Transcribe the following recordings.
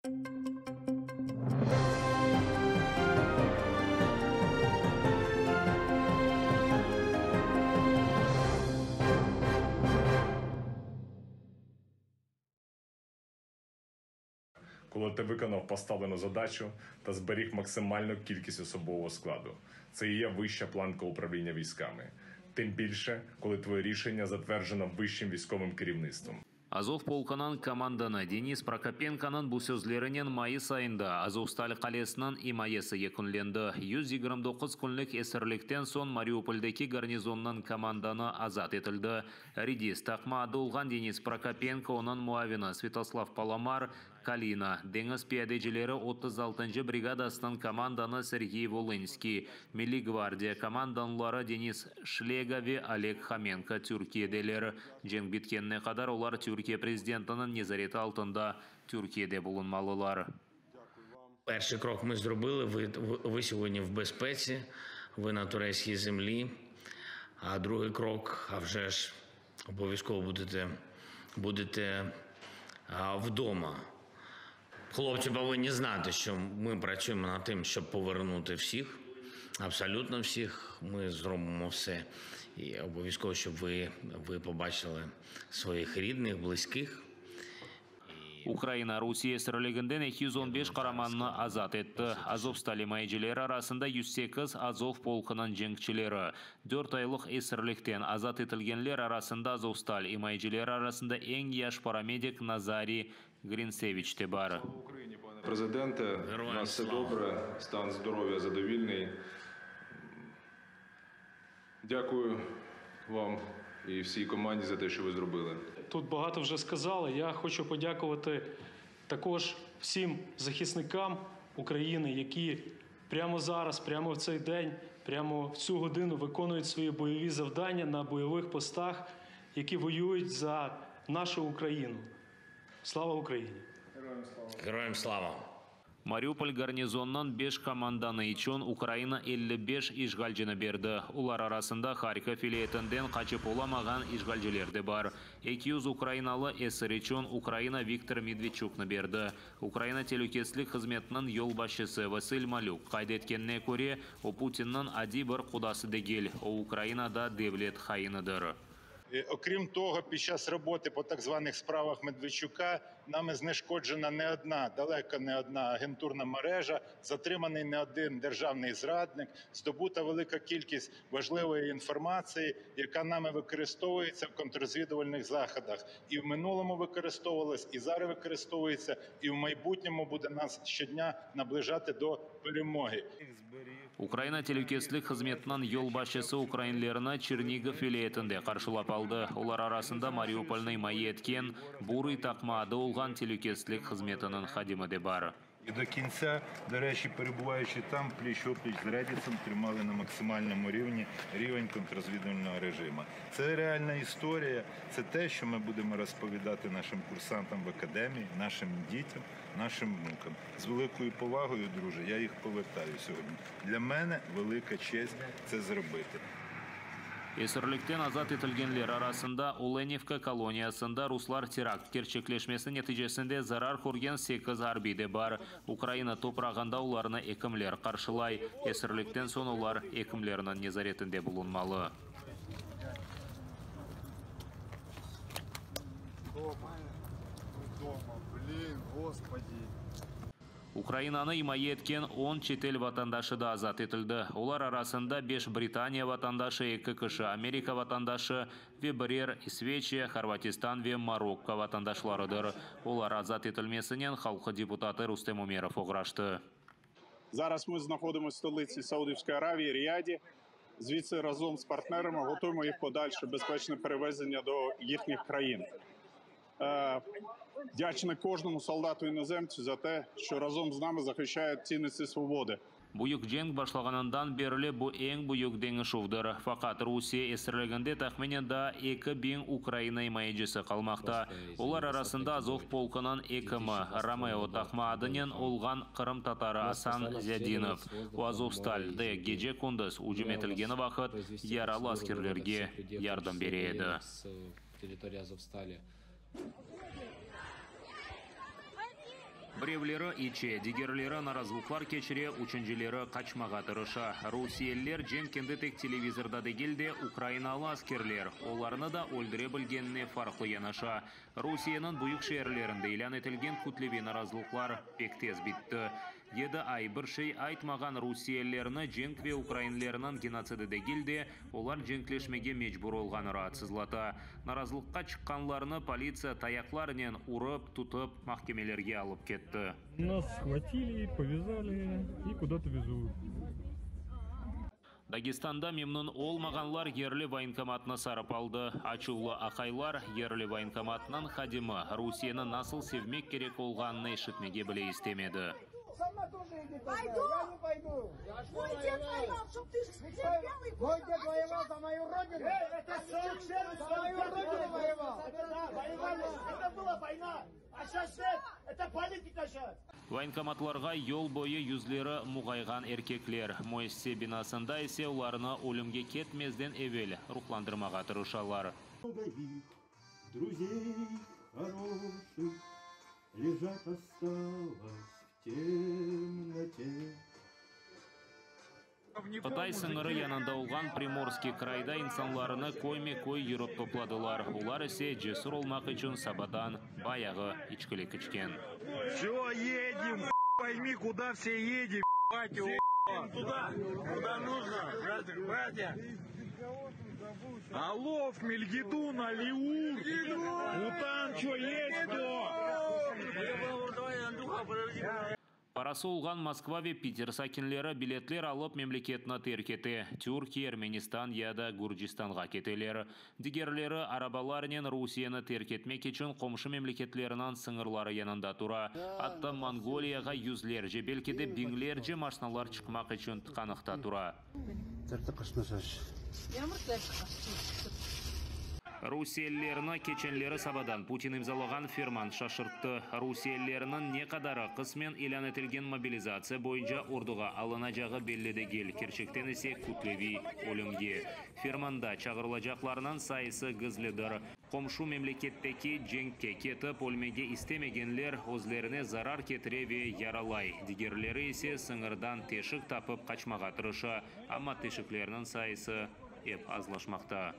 Коли ти виконав поставлену задачу та зберіг максимальну кількість особового складу. Це і є вища планка управління військами. Тим більше, коли твоє рішення затверджено вищим військовим керівництвом. Azov polkunıñ komandanı Denis Prokopenkonıñ bu sözlerinen mayıs ayında Azovstal qalesiniñ imayesi yekünlendi. 129 künlik esirlikten soñ Mariupoldeki garnizonnıñ komandanı azat etildi. Redis taqma adı olğan Denis Prokopenko, onıñ muavini Svâtoslav Palamar, Kalina deñiz piyadecileri otuz altıncı brigadasınıñ komandanı Serğiy Volınskiy, Milliy gvardiya komandanları Denis Şlega ve Oleg Homenko Türkiyedeler. Cenk bitkenine qadar olar Türkiye prezidentiniñ nezareti altında Türkiyede bulunmalılar. Перший крок ми зробили. Ви, ви, ви сьогодні в безпеці, ви на турецькій землі. А другий крок, а вже ж обов'язково будете, будете а, вдома. Хлопці повинні знати, що ми працюємо над тим, щоб повернути всіх, абсолютно всіх. Ми зробимо все. І обов'язково, щоб ви, ви побачили своїх рідних, близьких. Ukraina Rusiye esirliginden 215 qaramannı azat etti. Azovstal imayecileri arasında 108 Azov polkunıñ cenkçileri. 4 aylıq esirlikten azat etilgenler arasında Azovstal imayecileri arasında eñ yaş paramedik Nazariy Grinseviç de bar. Слава Україні, пане президенте. У Героям нас все слава. добре, стан здоров'я задовільний. Дякую вам і всій команді за те, що ви зробили. Тут багато вже сказали. Я хочу подякувати також всім захисникам України, які прямо зараз, прямо в цей день, прямо в цю годину виконують свої бойові завдання на бойових постах, які воюють за нашу Україну. Слава Україні! Героям слава! Mariupol garnizonınıñ 5 komandanı içün Ukraina 55 işğalcini berdi. Olar arasında Harkov vilâyetinden qaçıp olamağan işğalciler de bar. 200 ukrainalı esir içün Ukraina Viktor Medvedçuknı berdi. Ukraina telükesizlik hızmetiniñ yolbaşçısı Vasil Malük qayd etkenine köre, o Putinniñ adiy bir qudası degil, o Ukrainada devlet hainidir. Окрім того, під час роботи по так званих справах Медведчука нами знешкоджена не одна, далеко не одна агентурна мережа, затриманий не один державний зрадник, здобута велика кількість важливої інформації, яка нами використовується в контррозвідувальних заходах. І в минулому використовувалась, і зараз використовується, і в майбутньому буде нас щодня наближати до перемоги. Ukraina telükesizlik hızmetiniñ yolbaşçısı ukrainlerni Çernigov vilâyetinde qarşılap aldı. Olar arasında Mariupolnı imaye etken Burıy taqma adı olğan telükesizlik hızmetiniñ hadimi de bar. І до кінця, до речі, перебуваючи там, пліч-опліч з Редісом тримали на максимальному рівні рівень контррозвідувального режиму. Це реальна історія, це те, що ми будемо розповідати нашим курсантам в академії, нашим дітям, нашим внукам. З великою повагою, друже, я їх повертаю сьогодні. Для мене велика честь це зробити. Esirlikten azat etilgenler arasında Olenivka koloniyasında ruslar terakt kerçekleşmesi neticesinde zarar körgen 8 arbiy de bar. Ukraina toprağında olarnı ekimler qarşılay. Esirlikten soñ olar ekimlerniñ nezaretinde bulunmalı. Дома. Дома, блин, господи. Ukrainanı imaye etken 10 çetel vatandaşı da azat etildi. Olar arasında 5 Britaniya vatandaşı, 2 kişi Amerika vatandaşı ve birer İsveçiya, Horvatistan ve Marokko vatandaşlarıdır. Olar azat etilmesinen halq deputatı Rustem Umerov oğraştı. Зараз ми знаходимося в столиці Саудівської Аравії, Ріаді. Звідси разом з партнерами готуємо їх подальше безпечне перевезення до їхніх країн. Е, Вдячний кожному солдату іноземцю за те, що разом з нами захищають цінності свободи. Büyük cenk başlağanından berli bu eñ büyük deñişüvdir. Faqat Rusiye esirliginde tahminen daa 2000 Ukraina imayecisi qalmaqta. Olar arasında Azov polkunıñ ekimi Romeo taqma adınen olğan qırımtatarı Asan Ziyadinov. O Azovstalde gece-kündüz ücüm etilgeni vaqıt yaralı askerlerge yardım bere edi. Территории Азовстали. Birevleri içe, digerleri narazılıqlar keçire, üçüncileri qaçmağa tırışa. Rusiyeliler cenk endi tek televizorda degil de, ukrainalı askerler olarnı da öldüre bilgenine farqlı yanaşa. Rusiyeniñ büyük şeerlerinde ilân etilgen kütleviy narazılıqlar pek tez bitti. Yedi ay bir şey aytmağan rusiyelilerni cenk ve ukrainlerniñ genotsidi degil de, olar cenkleşmege mecbur olğanı raatsızlata. Narazılıqqa çıqqanlarnı politsiya tayaqlarnen urıp, tutıp, mahkemelerge alıp ketti. Nas shvatili, povязali i kuda-to vezut. Dagestanda memnün olmağanlar yerli voyenkomatnı sarıp aldı. Açuvlı aqaylar yerli voyenkomatnıñ hadimi Rusiyeni nasıl sevmek kerek olğanını eşitmege bile istemedi. Voyenkomatlarğa yol boyu yüzleri muğayğan erkekler, müessise binasında ise olarnı ölümge ketmezden evel ruhlandırmağa tırışalar. Qıtay sıñırı yanında olğan Primorskiy krayda insanlarnı köyme-köy yürip topladılar, olar ise cesür olmaq içün sabadan bayağı içkilik içken. Parası olğan Moskva ve Piter sakinleri biletler alıp memleketni terk ete, Türkiye, Ermenistan ya da Gürcistanğa keteler. Digerleri arabalarnen Rusiyeni terk etmek içün qomşu memleketlerniñ sıñırları yanında tura. Atta Mongoliyağa yüzlerce, belki de biñlerce maşnalar çıqmaq içün tıqanıqta tura. Rusiyelilerni keçenleri sabadan Putin imzalağan ferman şaşırttı. Rusiyelilerniñ ne qadarı qısmen ilân etilgen mobilizatsiya boyunca orduğa alınacağı belli degil, kerçekten ise kütleviy ölümge. Fermanda çağırılacaqlarnıñ sayısı gizlidir. Qomşu memleketteki cenkke ketip ölmege istemegenler özlerine zarar ketire ve yaralay, digerleri ise sıñırdan teşik tapıp qaçmağa tırışa, amma teşiklerniñ sayısı ep azlaşmaqta.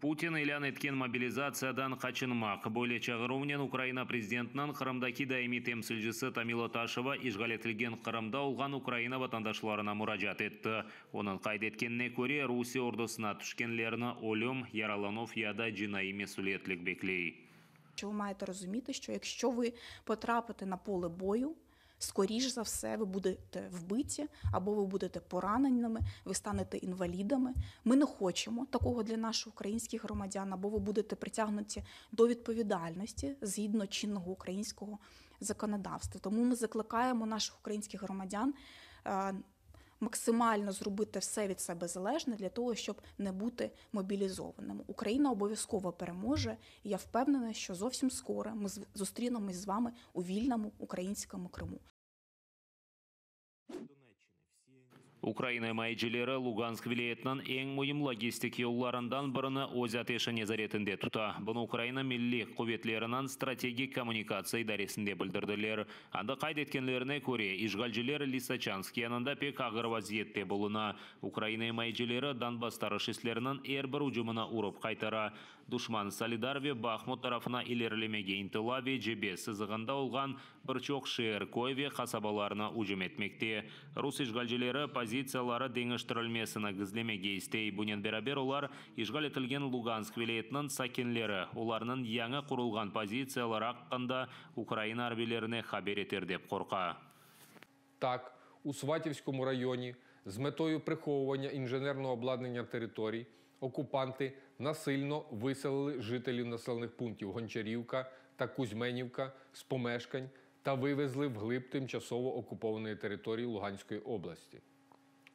Putin ilân etken mobilizatsiyadan qaçınmaq, böyle çağıruvnen Ukraina prezidentiniñ Qırımdaki daimiy temsilcisi Tamila Taşeva işğal etilgen Qırımda olğan Ukraina vatandaşlarına muracaat etti. Onıñ qayd etkenine köre, Rusiye ordusına tüşkenlerni ölüm, yaralanuv ya da cinaiy mesüliyetlik bekley. Що ви маєте розуміти, що якщо ви потрапите на поле бою, скоріш за все, ви будете вбиті або ви будете пораненими, ви станете інвалідами. Ми не хочемо такого для наших українських громадян, або ви будете притягнуті до відповідальності згідно чинного українського законодавства. Тому ми закликаємо наших українських громадян максимально зробити все від себе залежне для того, щоб не бути мобілізованими. Україна обов'язково переможе, і я впевнена, що зовсім скоро ми зустрінемось з вами у вільному українському Криму. Ukraina imayecileri Lugansk vilâyetiniñ eñ müim logistik yollarından birini öz ateşi nezaretinde tuta. Bunı Ukraina Milliy quvetleriniñ strategik kommunikatsiya idaresinde bildirdiler. Anda qayd etkenlerine köre, işğalciler Lisoçansk yanında pek ağır vaziyette buluna. Ukraina imayecileri Donbassta raşistlerniñ er bir ücümini urıp qaytara. Duşman Soledar ve Bahmut tarafına ilerilemege ıntıla ve cebe sızığında olğan bir çoq şeer, köy ve qasabalarnı ücüm etmekte. Rus işğalcileri pozitsiyaları deñiştirilmesini gizlemege istey. Bunen beraber olar, işğal etilgen Lugansk vilâyetiniñ sakinleri, olarnıñ yañı qurulğan pozitsiyaları aqqında Ukraina arbiylerine haber eter dep qorqa. Так, у Сватівському районі з метою приховування інженерного обладнання територій окупанти насильно виселили жителів населених пунктів Гончарівка та Кузьменівка з помешкань та вивезли вглиб тимчасово окупованої території Луганської області.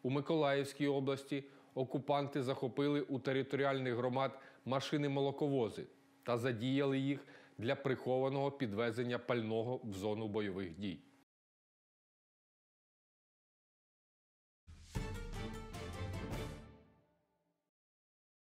У Миколаївській області окупанти захопили у територіальних громад машини-молоковози та задіяли їх для прихованого підвезення пального в зону бойових дій.